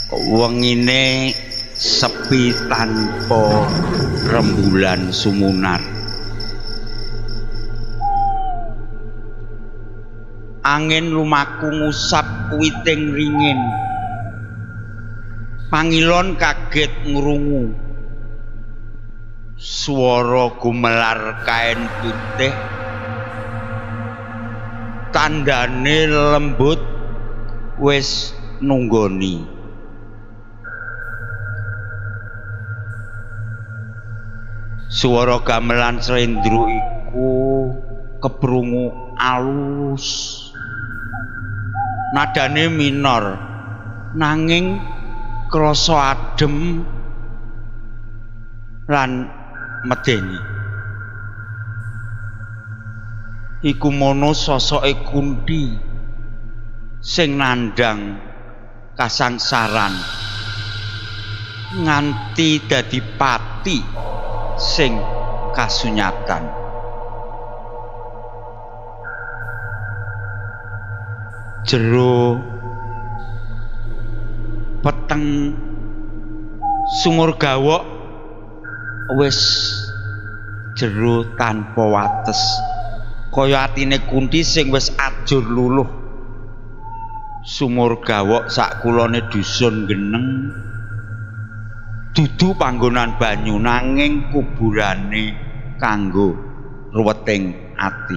Wengine sepi tanpa rembulan sumunar. Angin lumaku ngusap witing ringin. Pangilon kaget ngrungu swara gumelar kain putih, tandane lembut wis nunggoni. Swara gamelan slendro iku keprungu alus, nadane minor nanging krasa adem lan medeni. Iku mono sosoke Kunthi sing nandhang kasangsaran nganti dadi pati sing kasunyatan. Jero peteng sumur gawok wis jero tanpa wates, kaya atine Kunthi sing wis ajur luluh. Sumur gawok sakulone dusun Geneng dudu panggonan banyu nanging kuburane kanggo ruweting ati.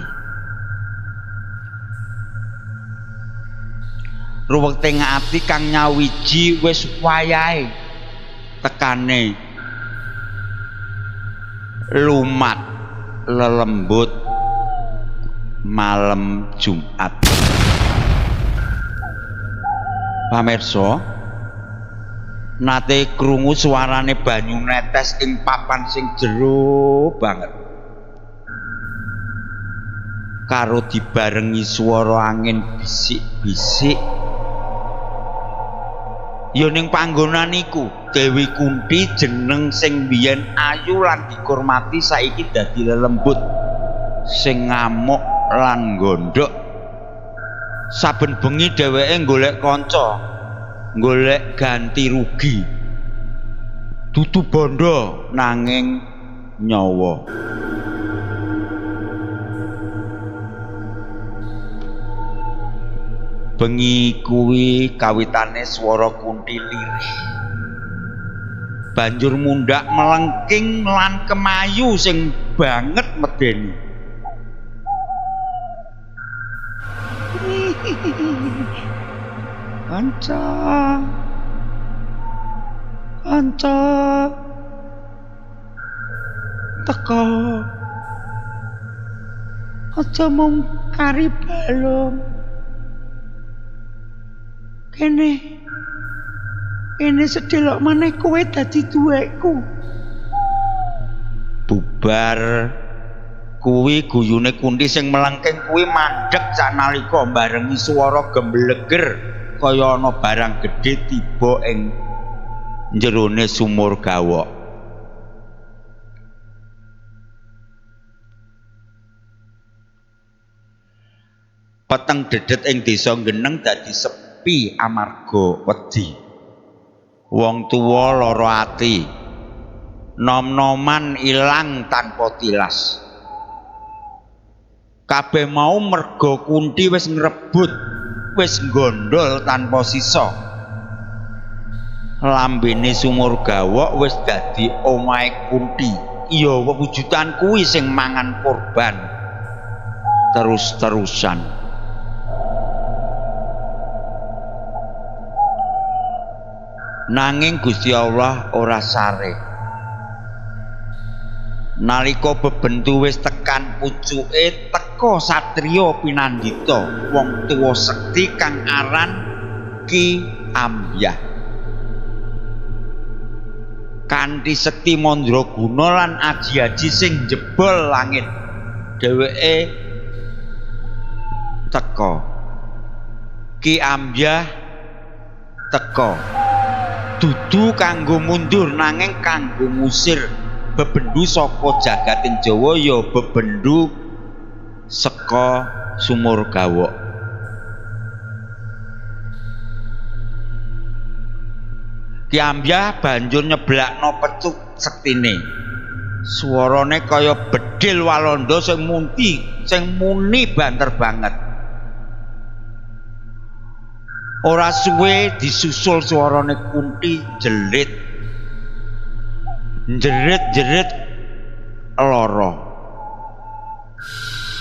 Ruweting ati kang nyawiji wis wayahe tekane lumat lelembut malam Jumat. Pamirsa, nate krungu suarane banyu netes ing papan sing jero banget, karo dibarengi swara angin bisik-bisik. Ya ning panggonan iku Dewi Kunthi jeneng sing biyen ayu lan dikurmati saiki dadi lelembut sing ngamuk lan gondhok. Saben bengi dheweke golek kanca, golek ganti rugi. Dudu bondo nanging nyawa. Bengi kuwi kawitane swara Kunthi lirih, banjur mundhak melengking lan kemayu sing banget medeni. Kanca, kanca, teko, aja mung kari balung. Kene, kene sedelok maneh kowe dadi duwekku. Bubar kuwi guyune Kunthi sing melengking kuwi mandheg sanalika mbarengi swara gembleger kaya ana barang gedhe tiba ing njerone sumur gawok. Peteng dedet ing desa Geneng dadi sepi amarga wedi. Wong tuwa lara ati, nom-noman ilang tanpa tilas. Kabeh mau merga Kunthi wis ngrebut, wis nggondol tanpa sisa. Lambene sumur gawok wis dadi omahe Kunthi. Ya wewujudan kuwi sing mangan korban terus-terusan. Nanging Gusti Allah ora sare. Nalika bebendu wis tekan pucuke, teka satriya pinandita wong tuwa sekti kang aran Ki Ambyah. Kanthi sekti mandraguna lan aji-aji sing njebol langit, dheweke teka. Ki Ambyah teka dudu kanggo mundur nanging kanggo ngusir bebendu saka jagating Jawa, ya bebendu saka sumur gawok. Ki Ambyah banjur nyeblakno pecut sektine. Suarane kaya bedhil walanda sing munti, sing muni banter banget. Ora suwe disusul suarane kunti jelit. Jerit-jerit lara.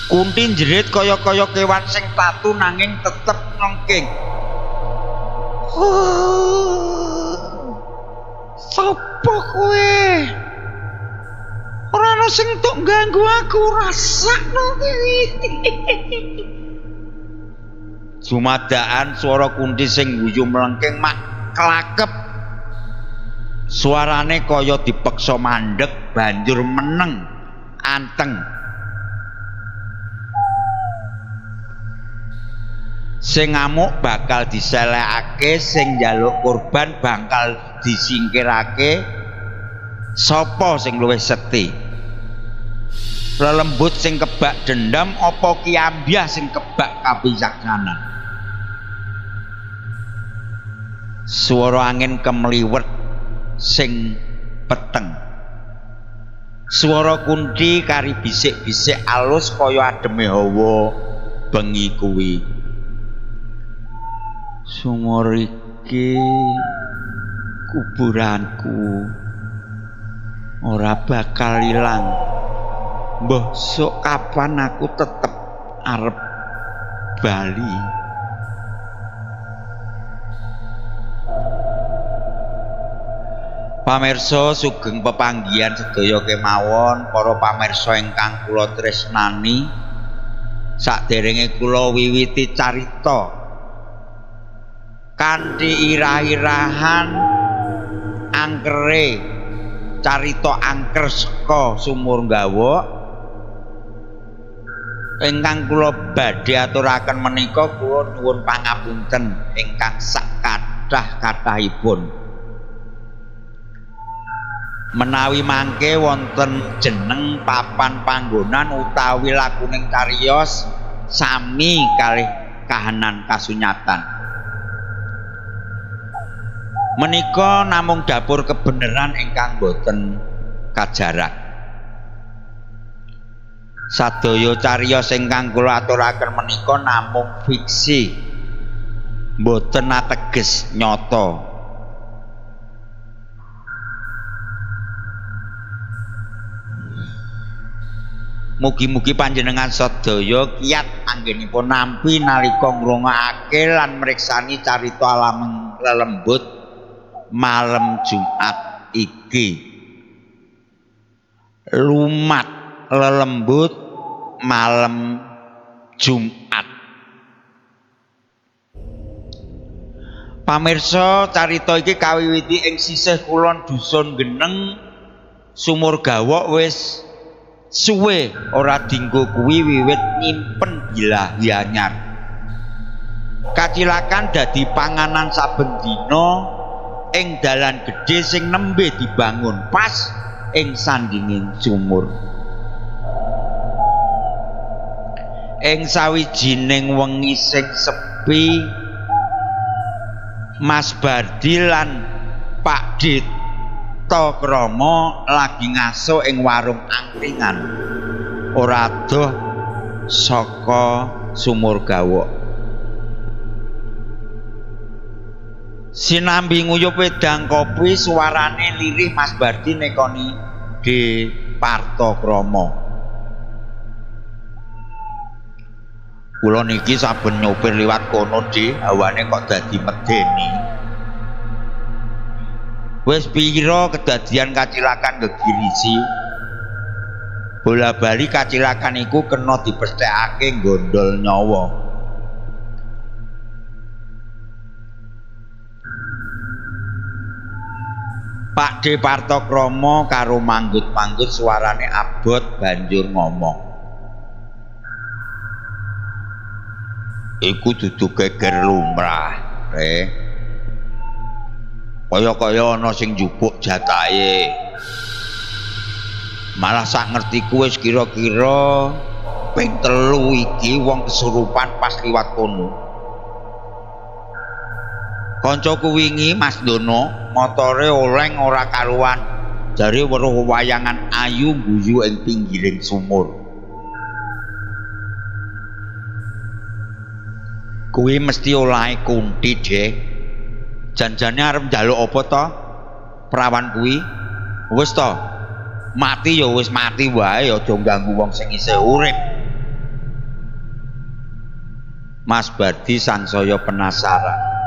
Kunti jerit kaya-kaya kewan sing tatu nanging tetep nglengking. Sopo kowe? Ora ana sing tok ganggu aku, rasakno kuwi. Sumadaan swara kunti sing guyu mlengking mak klakep. Suarane kaya dipeksa mandeg banjur meneng anteng. Sing ngamuk bakal diselekake, sing njaluk kurban bakal disingkirake. Sapa sing luwih sekti? Lelembut sing kebak dendam apa Ki Ambyah sing kebak kabicaksanan? Swara angin kemliwet sing peteng. Swara kunti kari bisik-bisik alus kaya ademe hawa bengi kuwi. Sumur iki kuburanku ora bakal ilang. Mbah sok kapan aku tetep arep bali. Pamirsa sugeng pepanggihan sedaya kemawon, para pamirsa ingkang kula tresnani. Saderenge kula wiwiti carita kanthi irah-irahan angkere carita angker saka Sumur Gawok ingkang kula badhe aturaken menika, kula nyuwun pangapunten ingkang sakathah-kathahipun. Menawi mangke wonten jeneng papan panggonan utawi lakuning cariyos sami kalih kahanan kasunyatan. Menika namung dapur kebenaran ingkang boten kajarak. Sadaya cariyos ingkang kula aturaken menika namung fiksi, boten ateges nyata. Mugi-mugi panjenengan sadaya kiat anggenipun nampi nalika ngrungokake lan mriksani carita alam lelembut malam Jumat iki. Lumat lelembut malam Jumat. Pamirsa, carita iki kawiwiti ing sisih kulon dusun Geneng. Sumur Gawok wis suwe ora dinggo kuwi wiwit nyimpen bilahi anyar. Kacilakan dadi panganan saben dina ing dalan gedhe sing nembe dibangun pas ing sandinging sumur. Ing sawijining wengi sing sepi, Mas Bardi lan Pak Dito Kromo lagi ngaso ing warung angkringan ora adoh saka Sumur Gawok. Sinambi nguyup wedang kopi, suarane lirih Mas Bardi nekoni D Parto Kromo. Kula niki saben nyopir liwat kono, D, hawane kok dadi medeni. Wis pira kedadian kacilakan gegirisi. Bola-bali kacilakan iku kena dipesthekake gondol nyawa. Pak D Parto Kromo karo manggut-manggut suarane abot banjur ngomong. Iku dudu geger lumrah, re. Kaya-kaya ana sing njupuk jatahe. Malah sak ngertiku wis kira-kira ping 3 iki wong kesurupan pas liwat kono. Kancaku wingi Mas Dono motore oleng ora karuan. Jare weruh wayangan ayu guyu ing pinggiring sumur. Kuwi mesti olahe Kunti, Dek. Janjane arep njaluk apa to? Prawan kuwi. Wis to. Mati ya wis mati wae, aja ganggu wong sing isih urip. Mas Bardi sangsaya penasaran.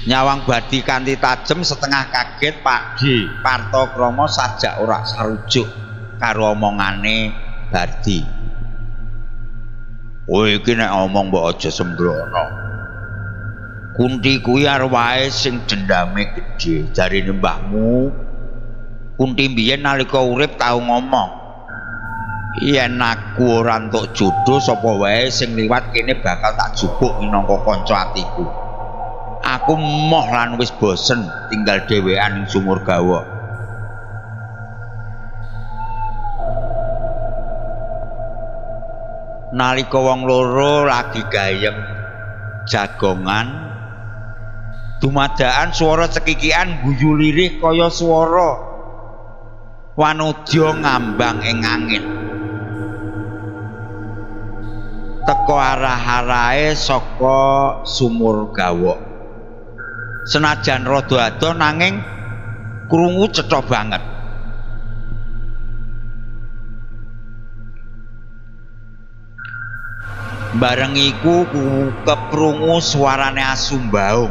Nyawang Bardi kanthi tajem setengah kaget Pak D. Partokromo sajak ora sarujuk karo omongane Bardi. Kowe iki nek omong mbok aja sembrono. Kunti kuwi arwahe sing dendame gedhe, jarine mbahmu. Kunti mbiyen nalika urip tau ngomong, yen aku ora entuk jodoh sapa wae sing liwat kene bakal tak jupuk minangka kanca atiku. Aku moh lan wis bosen tinggal dhewean ing sumur gawok. Nalika wong loro lagi gayeng jagongan, dumadaan swara cekikikan guyu lirih kaya swara wanodya ngambang ing angin. Teka arah-arahe saka sumur gawok. Senajan rada adoh nanging krungu cetha banget. Bareng iku keprungu suarane asu mbaung.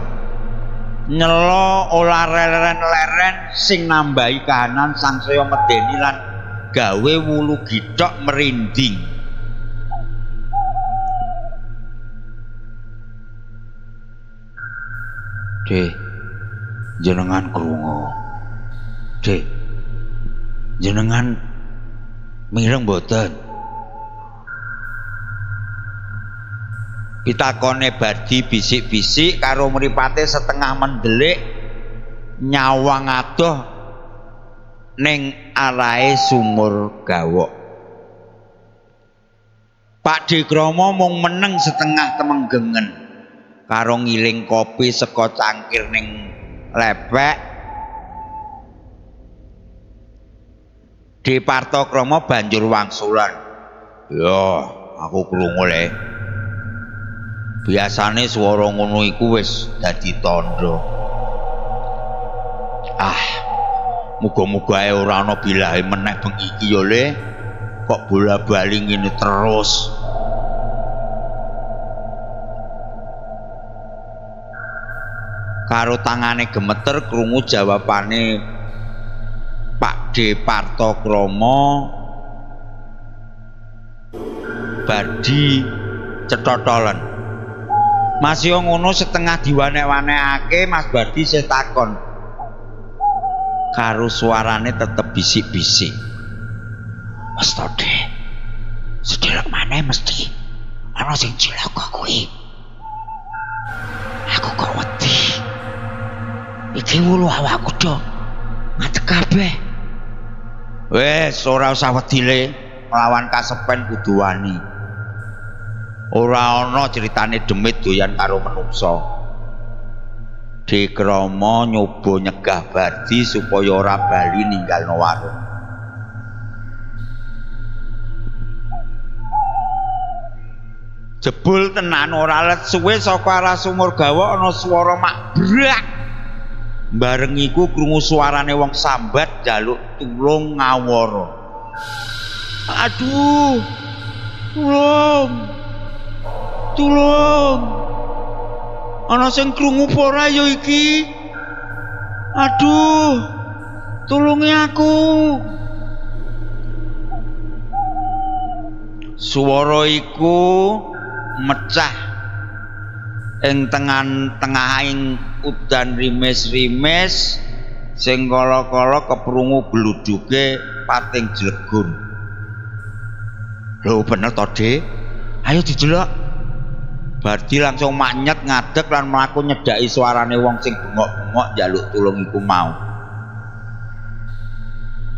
Nyela ora leren-leren sing nambahi kahanan sangsaya medeni lan gawe wulu githok merinding. Dek, jenengan krungu. Dek, jenengan mireng mboten? Pitakone Bardi bisik-bisik karo mripate setengah mendelik nyawang adoh ning arahe sumur gawok. Pak D. Kromo mung meneng setengah temenggengen karo ngiling kopi saka cangkir ning lepek. D. Partokromo banjur wangsulan. Ya, aku krungu le. Biasane swara ngono iku wis dadi tandha. Ah, muga-muga ae ora ana bilahe meneh bengi iki ya le. Kok bola-bali ngene terus. Karo tangane gemeter krungu jawabane Pak D. Partokromo. Bardi cethotolen. Masih ngono setengah diwanek-wanekake Mas Bardi sih takon. Karo suarane tetep bisik-bisik. Wes to, Dek. Sedelok maneh mesti ana sing cilaka kuwi. Aku kok wedi. Iki wulu awakku do ngadeg kabeh. Wes ora usah wedi le, mlawan kasepen kudu wani. Ora ana critane demit doyan karo menungsa. Dekromo nyoba nyegah Bardi supaya ora bali ninggalno warung. Jebul tenan ora let suwe saka arah sumur gawok ana swara makbrak. Bareng iku krungu suarane wong sambat njaluk tulung ngawara. Aduh, tulung. Tulung. Ana sing krungu apa ora ya iki? Aduh, tulungi aku. Swara iku mecah ing tengah-tengahing udan rimis-rimis sing kala-kala keprungu gluduke pating jlegur. Lho bener to, Dik? Ayo didelok. Bardi langsung manyet ngadeg lan mlaku nyedhaki suarane wong sing bengok-bengok njaluk tulung iku mau.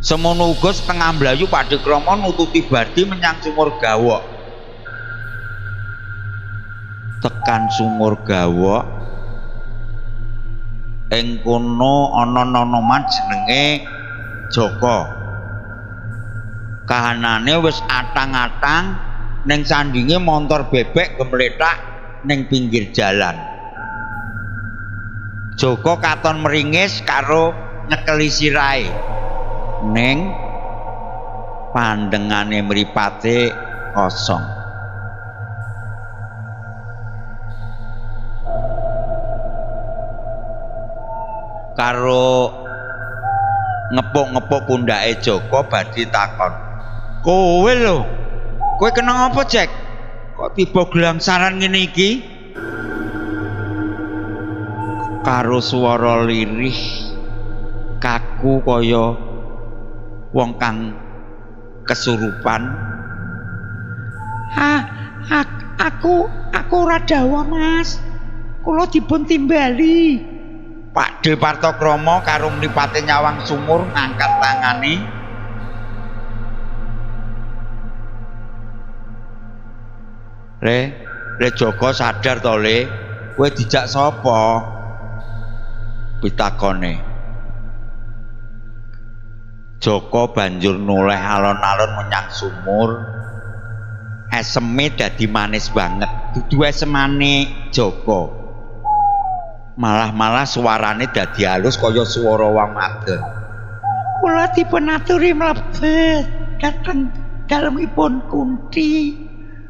Semono uga setengah mlayu Pak Dekromo nututi Bardi menyang sumur gawok. Tekan sumur gawok ing kono ana nonoman jenenge Joko. Kahanane wis atang-atang ning sandinge montor bebek gemlethak ning pinggir jalan. Joko katon meringis karo nyekeli sirahe. Ning pandengane mripate kosong. Karo ngepuk-ngepuk pundhake Joko badhe takon. "Kowe lho, kowe kena apa, Jack? Kok tiba glangsaran ngene iki?" Karo swara lirih kaku kaya wong kang kesurupan. Aku ora dawa, Mas. Kula dipun timbali." Pak De Partokromo karo mripate nyawang sumur ngangkat tangane. Le Joko sadar to, Le? Kowe dijak sapa? Pitakone. Joko banjur noleh alon-alon menyang sumur. Eseme dadi manis banget. Dudu esemane Joko. Malah-malah suarane dadi halus kaya swara wong wadon. "Kula dipun aturi mlebet dhateng dalemipun Kunti.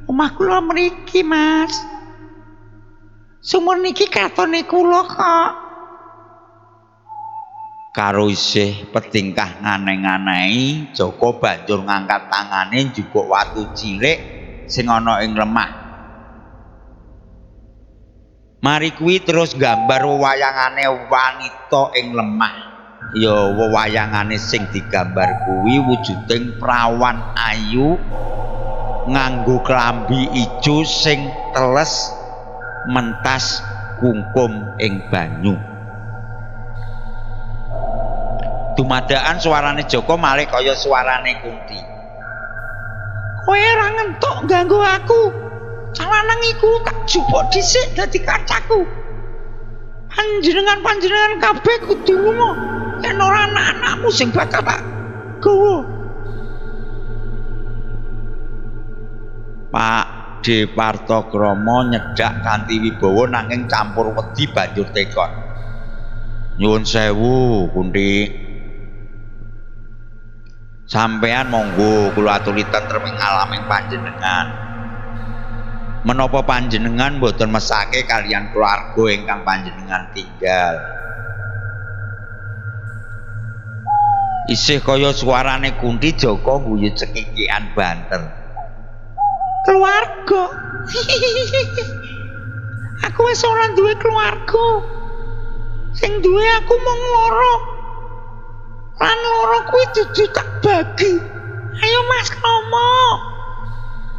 Omah kula mriki, Mas. Sumur niki katone kula kok." Karo isih petingkah nganeh-nganehi, Joko banjur ngangkat tangane njupuk watu cilik sing ana ing lemah. Mari kuwi terus gambar wewayangane wanita ing lemah. Ya wewayangane sing digambar kuwi wujuding prawan ayu nganggo klambi ijo sing teles mentas kungkum ing banyu. Dumadakan suarane Joko malih kaya suarane Kunti. "Kowe ora ngentuk ganggu aku. Calanang iku tak jupuk dhisik dadi kacaku. Panjenengan-panjenengan kabeh kudu lunga yen ora anak-anakmu sing bakal tak gawa." Pak De Partokromo nyedak kanthi wibawa nanging campur wedi banjur tekon. "Nyuwun sewu, Kunti. Sampean monggo kula aturi tentrem ing alaming panjenengan. Menapa panjenengan mboten mesake kalian keluarga ingkang panjenengan tinggal?" Isih kaya suarane Kunti, Joko guyu cekikikan banter. "Keluarga? Aku wis ora duwe keluarga. Sing duwe aku mung loro. Lan loro kuwi dudu tak bagi. Ayo Mas Kromo,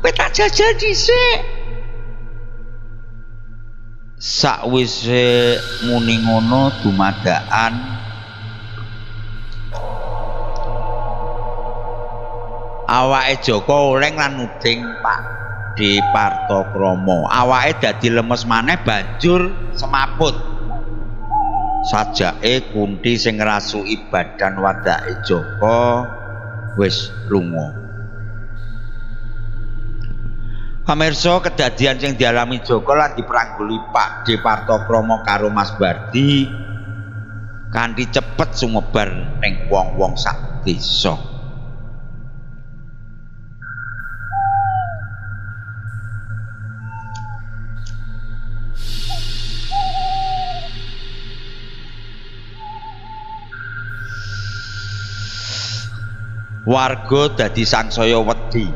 kowe tak jajal dhisik." Sakwise muni ngono dumadakan awake Joko oleng lan nuding Pak De Partokromo. Awake dadi lemes maneh banjur semaput. Sajake Kunti sing ngrasuki badan wadake Joko wis lunga. Pamirsa, kedadian sing dialami Joko lan diprangguli Pak De Partokromo karo Mas Bardi kanthi cepet sumebar ning wong-wong sak desa. Warga dadi sangsaya wedi.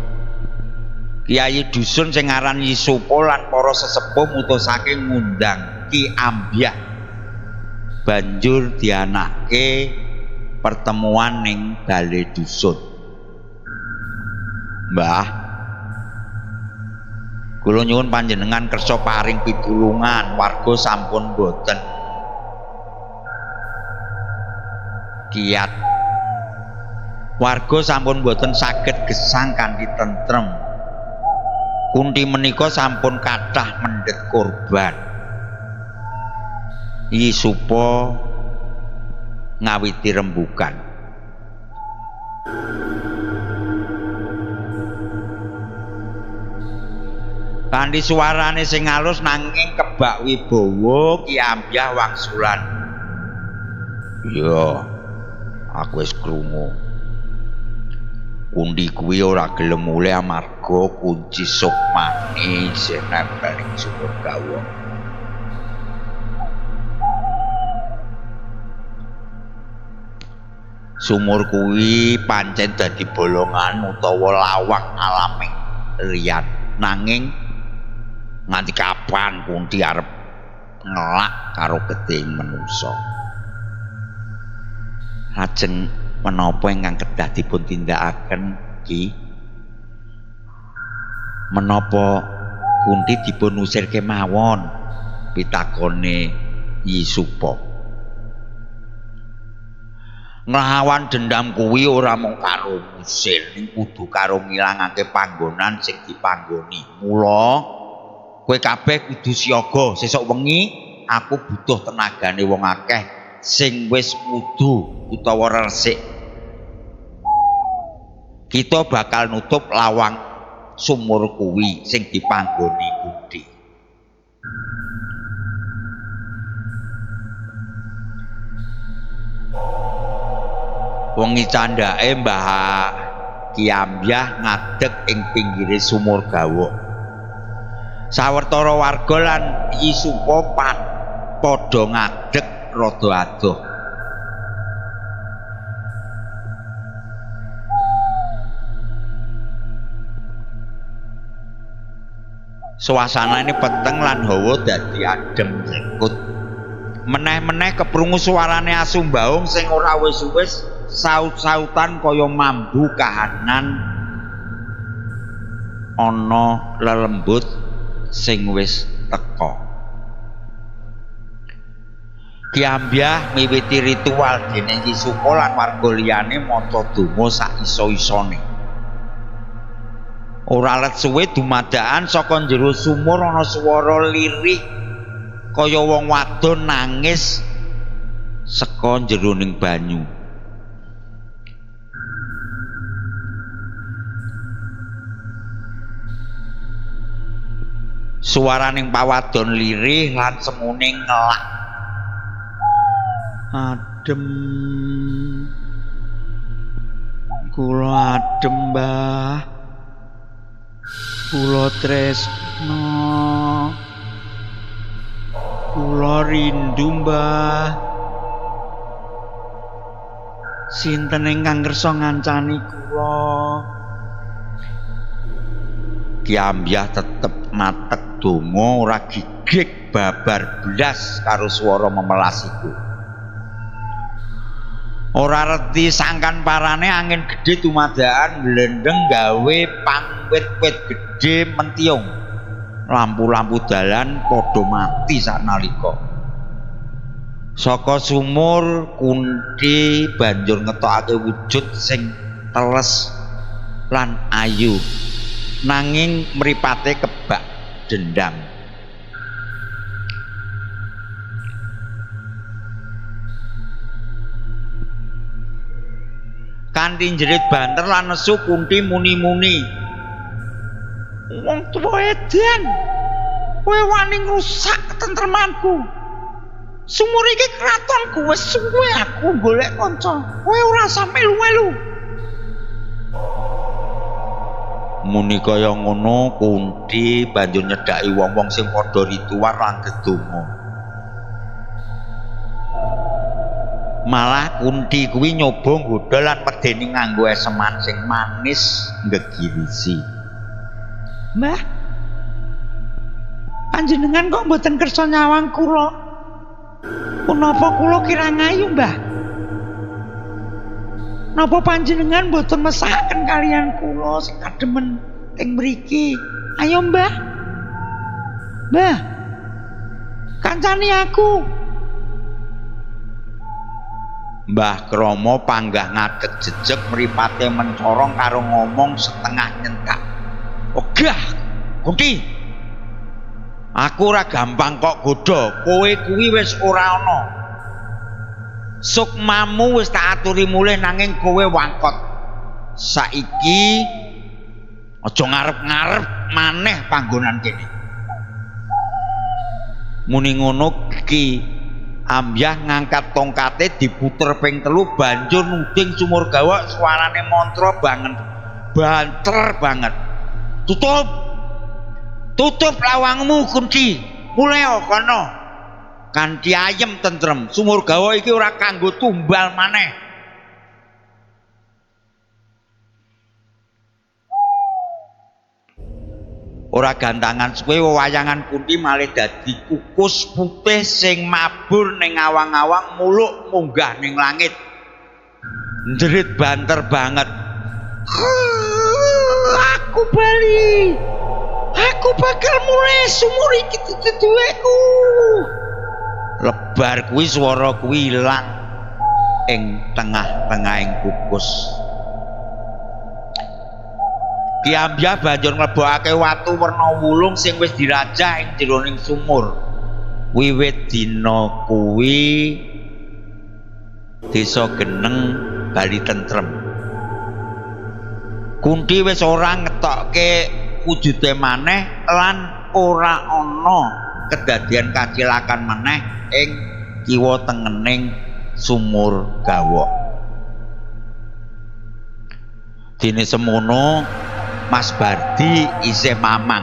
Kiai dusun sing aran Yisupo lan para sesepuh mutusake ngundang Ki Ambyah. Banjur dianake pertemuan ning bale dusun. "Mbah, kula nyuwun panjenengan kersa paring pitulungan, warga sampun boten kiat. Warga sampun boten saged gesang kanthi tentrem. Kunti menika sampun kathah mendhet korban. Yi Supo ngawiti rembukan. Kanthi suarane sing alus nanging kebak wibawa Ki Ambyah wangsulan. Iya, aku wis krungu. Kunti kuwi ora gelem mulih amarga kunci sukmane isih nempel ning sumur gawok. Sumur kuwi pancen dadi bolongan utawa lawang alaming liyan. Nanging nganti kapan Kunti arep ngelak karo getihing manusa? Lajeng menapa ingkang kedah dipun tindakaken, Ki? Menapa Kunti dipun usir kemawon? Pitakone Yi Supo. Nglawan dendam kuwi ora mung karo ngusir, ning kudu karo ngilangake panggonan sing dipanggoni. Mula kowe kabeh kudu siaga, sesuk wengi aku butuh tenagane wong akeh sing wis wudu utawa resik. Kita bakal nutup lawang sumur kuwi sing dipanggoni Kunti. Wengi candhake Mbah Ki Ambyah ngadeg ing pinggire sumur gawok. Sawetara warga lan Yi Supo padha ngadeg rada adoh. Suasanane peteng lan hawa dadi adem rekut. Meneh-meneh keprungu suarane asu mbaung sing ora wis-wis saut-sautan kaya mambu kahanan ana lelembut sing wis teka. Ki Ambyah miwiti ritual dening Ki Supo lan warga liyane maca donga sak iso-isone. Ora let suwe dumadakan saka njero sumur ana swara lirih kaya wong wadon nangis saka njeroning banyu. Suaraning pawadon lirih lan semune ngelak. Adem. Kula adem, Mbah. Kula tresno. Kula rindu, Mbah. Sinten ingkang kersa ngancani kula? Ki Ambyah tetep matek donga ora gigik babar blas karo swara memelas iku. Ora reti sangkan parane angin gedhe dumadakan mlendeng gawe pangwit-wit gedhe mentiung. Lampu-lampu dalan padha mati saknalika. Saka sumur Kunti banjur ngetokake wujud sing teles lan ayu, nanging mripate kebak dendam. Kanthi njerit banter lan nesu Kunti muni-muni, "Wong tuwa edan, kowe wani ngrusak ketentremanku. Sumur iki kratonku, wis suwe aku golek kanca. Kowe ora usah melu-melu." Muni kaya ngono Kunti banjur nyedhaki wong-wong sing padha ritual lan dedonga. Malah Kunti kuwi nyoba nggodha lan medeni nganggo eseman sing manis nggegirisi. "Mbah, panjenengan kok mboten kersa nyawang kula? Punapa kula kirang ayu, Mbah? Napa panjenengan mboten mesakaken kaliyan kula sing kademen teng mriki? Ayo, Mbah. Mbah, kancani aku." Mbah Kromo panggah ngadeg jejeg mripate mencorong karo ngomong setengah nyentak. "Ogah." Kunti, aku ora gampang kok godha, kowe kuwi wis ora ana. Sukmamu wis tak aturi mulih nanging kowe wangkot. Saiki aja ngarep-ngarep maneh panggonan kene. Muni ngono Ki Ambyah ngangkat tongkate diputer ping 3 banjur nuding sumur gawok, suarane mantra banget, banter banget. Tutup. Tutup lawangmu Kunti. Mulai kono. Kanthi ayem tentrem, sumur gawok iki ora kanggo tumbal maneh. Ora gantangan suwe wewayangan Kunti malih dadi kukus putih sing mabur ning awang-awang muluk munggah ning langit. Njerit banter banget. Aku bali. Aku bakal mulai sumur iki dudu duweku. Lebar kuwi swara kuwi ilang ing tengah-tengahing kukus. Ki Ambyah banjur mlebokake watu werna wulung sing wis dirajah ing jeroning sumur. Wiwit dina kuwi desa Geneng bali tentrem. Kunti wis ora ngetokke wujude maneh lan ora ana kedadian kacilakan maneh ing kiwa tengening sumur gawok. Dene semono Mas Bardi isih mamang.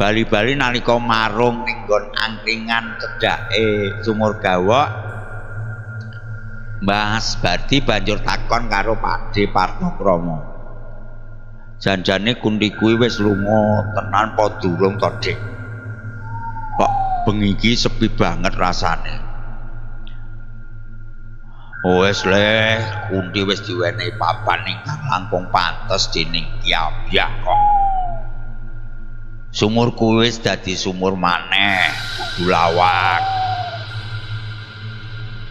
Bali-bali nalika marung ning nggon angkringan cedhake sumur gawok, Mas Bardi banjur takon karo Pakde Partokromo. Janjane Kunti kuwi wis lunga tenan apa durung to, Dik? Kok bengi iki sepi banget rasane. Wes leh, Kunti wis diwenehi papan ingkang langkung pantes dening Ki Ambyah kok. Sumur kuwi wis dadi sumur maneh, kudu lawak.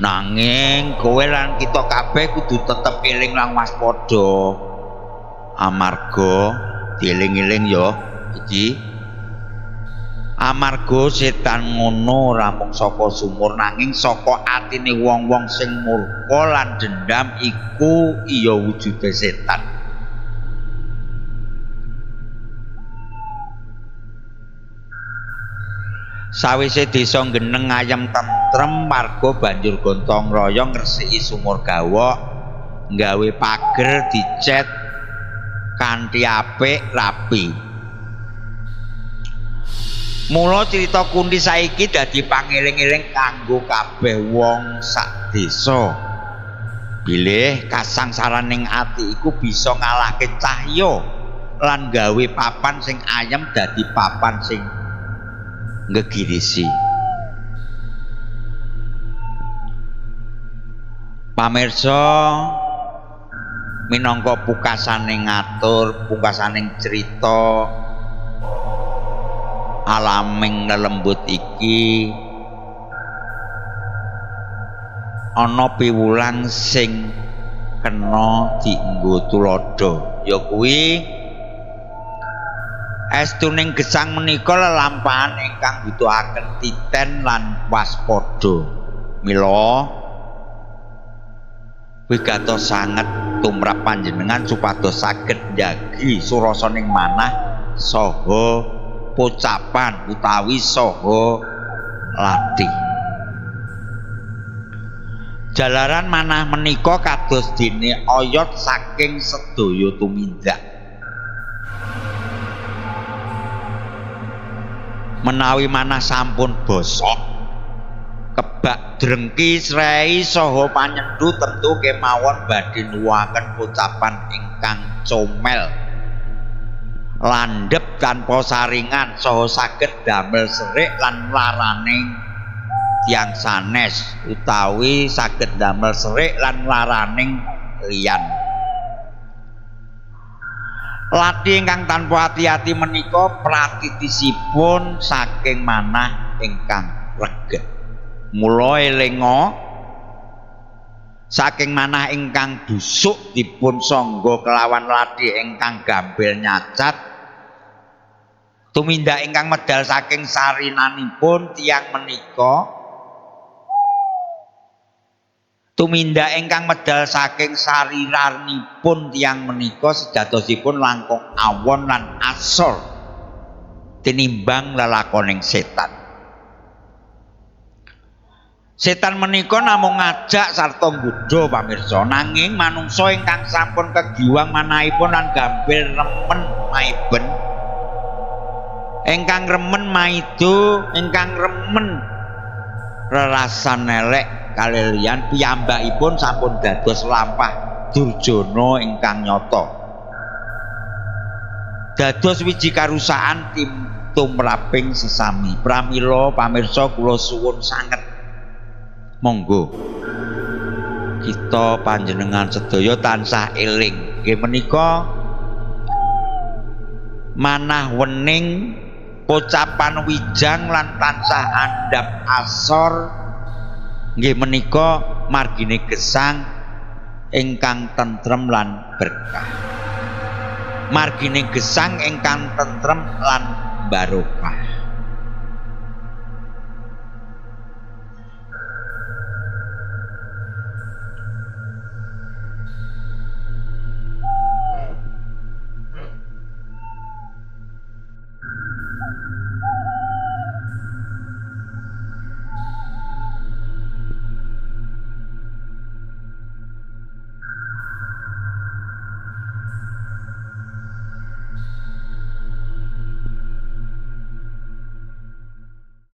Nanging kowe lan kita kabeh kudu tetep eling lan waspada. Amarga dieling-eling ya iki. Amarga setan ngono ora mung saka sumur nanging saka atine wong-wong sing murka lan dendam iku iya wujude setan. Sawise desa Geneng ayem tentrem, warga banjur gontong royong ngresiki sumur gawok, nggawe pager dicet kanthi apik rapi. Mula crita Kunti saiki dadi pangeling-eling kanggo kabeh wong sak desa. Bilih kasangsaraning ati iku bisa ngalahke cahya lan gawe papan sing ayem dadi papan sing ngegirisi. Pamirsa, minangka pungkasaning ngatur, pungkasaning crita alaming lelembut iki, ana piwulang sing kena dienggo tuladha, ya kuwi estuning gesang menika lelampahan ingkang butuhaken titen lan waspada. Mila wigatos sanget tumrap panjenengan supados saged njagi surasaning manah saha pocapan utawi saha latih. Jalaran manah menika kados dene oyot saking sedaya tumindak. Menawi manah sampun bosok, kebak drengki srei saha panyendu tentu kemawon badhe nuwuhaken pocapan ingkang comel, landhep tanpa saringan saha saged damel serik lan laraning tiyang sanes utawi saged damel serik lan laraning liyan. Lati ingkang tanpa ati-ati menika pratitisipun saking manah ingkang reget. Mula elinga Saking manah ingkang dusuk dipun sangga kelawan lathi ingkang gampil nyacat. Tumindak ingkang medal saking sarinanipun tiyang menika, tumindak ingkang medal saking sariranipun tiyang menika sejatosipun langkung awon lan asor tinimbang lelakoning setan. Setan menika namung ngajak sarta nggodha pamirsa, nanging manungsa ingkang sampun kegiwang manahipun lan gampil remen maiben, ingkang remen maido, ingkang remen rerasan elek kalelian piyambakipun sampun dados lampah durjana ingkang nyata. Dados wiji karusaan tim tumraping sesami. Pramila pamirsa kula suwun sanget, monggo kita panjenengan sedaya tansah eling nggih menika manah wening, pocapan wijang lan tansah andhap asor nggih menika margine gesang ingkang tentrem lan berkah. Margine gesang ingkang tentrem lan barokah.